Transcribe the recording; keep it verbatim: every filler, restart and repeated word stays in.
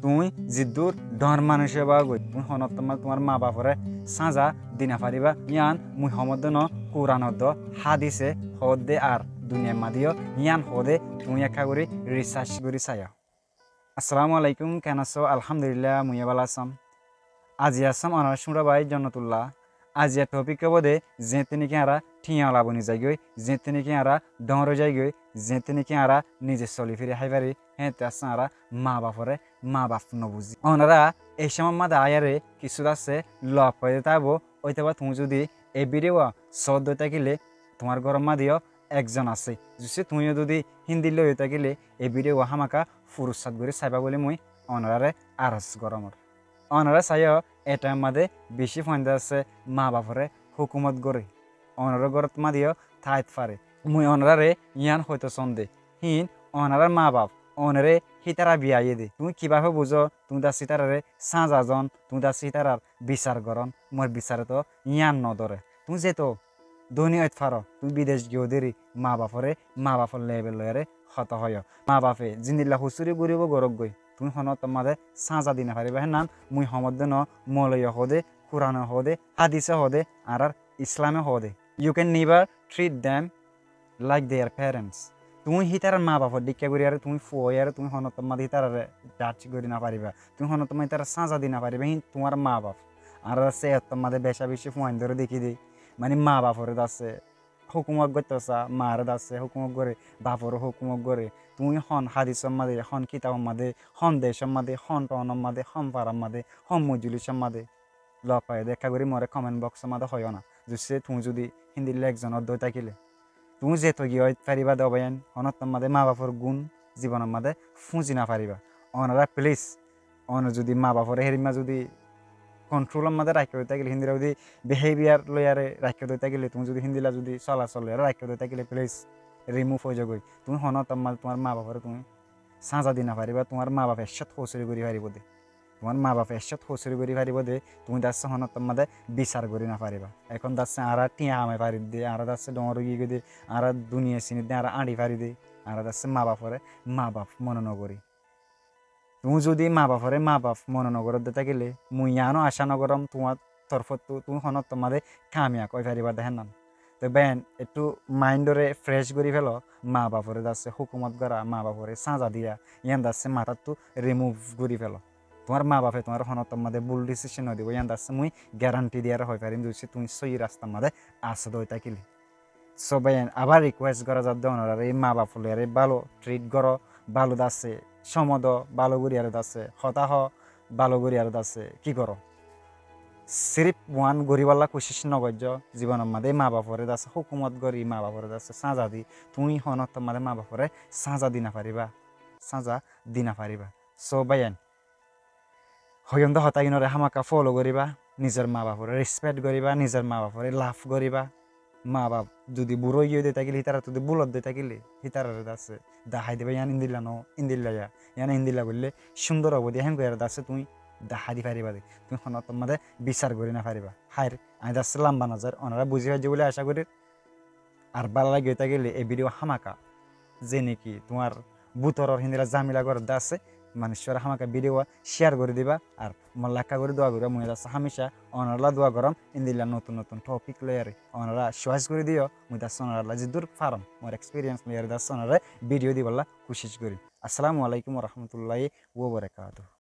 Tuñí ziddúr dhoóñr manúic óiba goi, tuñí honóttamma tuáñr maa baforé sáñza di nofaríba. Yían mui homódde noó, Kuran oddó, hádise hoódde ar duniyair madé yó yían hoóde, tuñí ekká gorí risác gorí saiyó. Assalamu alaikum, keén asó? Alhamdulillah, mui yó bála asóm. Aziya asóm onorár cúñra bái Jonnotulla. Aziya topik óibo de, zeéñtte néki añára thíyañ ola boni zaigói, zeéñtte néki añára dhoóñr ói zaigói, zeéñtte néki añára nize soli firi hái fari, héeñtte asé añára maa baforé maa baf nobuzí. Onorá ei cómot madé aiyére kissú dassé lof faidé táibo, óitaba tuñí zudi ei bídiyo soódde ói tákile tuáñr górot madé yó ekzon asé. Zucce tuñí yó zudi híndilla ói tákile ei bídiyo hámaka furussát gorí saibá bóli mui onoráre aros gorómor. Onorá saiyó, e thaim madé bicí fuaindá asé maa baforé hókumot goré. Onorár górot madé yó táit fare. Mui onoráre yían hoitó soónde, híin onorár maa baf, onoré hítara biyaiyé dé. Tuñí kibáfe buzó, tuñí dassé hítararé sáñza zon, tuñí dassé hítarar bisar gorón, mor bisare toó yían nodóre. Tuñí zeto dóni óit faró, tuñí bidec giyó deri maa baforé maa bafor lebel loiyaré hotá hoiyó. Maa bafe zendilla hosúri goríbou gorók goi, tuñí honóttamma de sáñza di nofaríba hénnan mui homódde noó, moloiye hoóde, Kurane hoóde, hádise hoóde, añárár Islame hoóde. You can never treat them like their parents. Tuñí hítarar maa bafor dhíkka goríyaré tuñí fuaiyaré tuñí honóttamma de hítararé dháñc gorí nofaríba. Tuñí honóttamma hítarar sáñza di nofaríba, híin tuáñr maa baf. Añára dassé ettómma de becá bicí fuaindóre dekí dé, mani maa baforé dassé hókumot goittó saá, maaré dassé hókumot goré, baforé hókumot goré. Tuñí hon hádisor madé, hon kitabor madé, hon decor madé, hon thoónor madé, hon farar madé, hon mojjulícor madé lof faiyé dé, ekká gorí moré comment boxor madé hoiyó na. Zucce tuñí zudi híndilla ekzon oddó ói tákile, tuñí zeto giyé ói faribá dé óbaiyén, honóttamma de maa bafor gún zibonor madé fúñzi nofaríba. Onorá please, one zudi maa baforé hérimma zudi kontrolor madé raikká dói tákile, híndilla zudi behavior loiyaré raikká dói tákile, tuñí zudi híndilla zudi solasol loiyaré raikká dói tákile, please remove ói zogói. Tuñí honóttamma de tuáñr maa baforé tuñí sáñza di nofaríba, tuáñr maa baf eccát hosúri gorí faribóu dé. Tuáñr maa baf eccát hosúri gorí faribóu dé, tuñí dassé honóttamma de bisar gorí nofaríba. Ehón dassé añára thíyañ hamai faridde, añára dassé dhoóñr ói giyói dé, añára duniya sinidde, añára áñçi faridde, añára dassé maa baforé maa baf mone nogorí. Tuñí zudi maa baforé maa baf mone nogoródde tákile, mui yíano acá nogoróm tuáñr torfóttu tuñí honóttamma de kamiyab ói faribá dé hénnan. Te báiyain, ettú maindoré fresh gorí félo, maa baforé dassé hókumot gorá, maa baforé sáñza diya, yían dassé matáttu remove gorí félo. Tuáñr maa bafe tuáñre honóttamma de búl decision nodibóu, yían dassé mui guarantee diyaré hoi farim, zudi tuñí sóiyi rastamma de asó dé ói tákile. So báiyain, abar request gorá zadde onoráre, maa baf ókkolore bála treat goró, bála dassé cómot dó, bála goríyaré dassé hotá hoó, bála goríyaré dassé ki goró. Sirif one goríbolla kucíc nogoijjó, zibonor madé maa baforé dassé hókumot gorí, maa baforé dassé sáñza di, tuñí honóttamma de maa baforé sáñza di nofaríba, sáñza di nofaríba. So báiyain, hoiyóm dé hotáginóre hámaka follow goríba, nizor maa baforé respect goríba, nizor maa baforé love goríba. Maa baf zudi buro ói giyói dé tákile, hítarar zudi búl ói dé tákile, hítararé dassé dahái diba, yían índilla noó, índilla yá, yían índilla goillé cúndor óibo dé, héen goiyaré dassé tuñí dahái di faribá dé. Tuñí honóttamma de bisar gorí nofaríba. Háir, aññí dassé lamba nozair, onorá buzí faijjó bóli acá gorír. Ar bála lagi tákile e bídiyo hámaka, ze niki tuáñr bútoror híndilla zamila gorédde asé, manúiccúare hámaka bídiyo share gorí diba. Ar molla ekká gorí dua goríba, mui dassé hámica onorálla dua goróm, índilla notun notun topic loiyaré onorá choice gorí diyó, mui dassé onorálla ziddúr farom, mor experience loiyaré dassé onoráre bídiyo dibolla kucíc gorí. Assalamu alaikum wa rahmatullahi wa barakatuhu.